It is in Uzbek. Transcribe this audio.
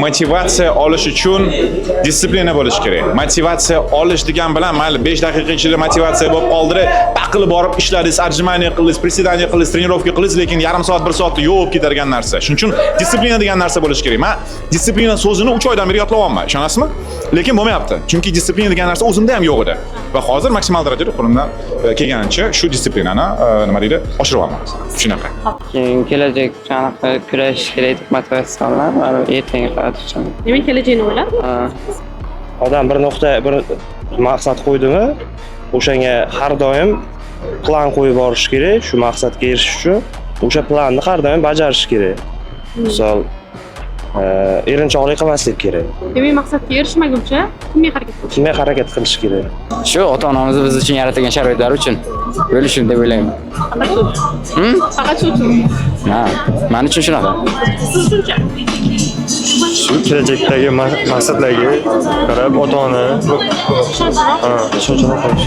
Motivatsiya olish uchun дисциплина bo'lishi kerak. Motivatsiya olish degan bilan, mayli, 5 daqiqa ichida motivatsiya bo'lib qoldi, paqilib borib ishladingiz, отжимание qildingiz, приседание qildingiz, тренировка qildingiz, lekin yarim soat, bir soatda yo'q bo'lib ketadigan narsa. Shuning uchun дисциплина degan narsa bo'lishi kerak. Man дисциплина so'zini 3 oydan beri yodlayapman, ishonasizmi? Lekin bo'lmayapti. Chunki дисциплина degan narsa o'zimda ham yo'q edi. Va hozir maksimal darajada qo'limdan kelganicha shu дисциплина ni nima deydi, oshiryapman. Shunaqa. Keyin kelajak uchun anaqa kurashish kerak deb motivatsiya olinadi baribir ertangi hayot uchun. Demak, kelajagini o'ylab. Ha. Odam bir nuqta, bir maqsad qo'ydimi, o'shanga har doim plan qo'yib borish kerak. Shu maqsadga erishish uchun o'sha planni har doim bajarish kerak. Misol, erinchoqlik qilmaslik kerak. Demak, maqsadga erishmaguncha tinmay harakat qilish. Tinmay harakat qilish kerak. Shu ota onamiz biz uchun yaratilgan sharoitlar uchun bo'lishim deb o'ylayman. Faqat shu. Faqat shu uchun. Ha, man uchun shunaqa. Siz uchunchi? Shu kelajakdagi maqsadlarga qarab ota ona Ishonchroq. Ha, ishonchroq qolish.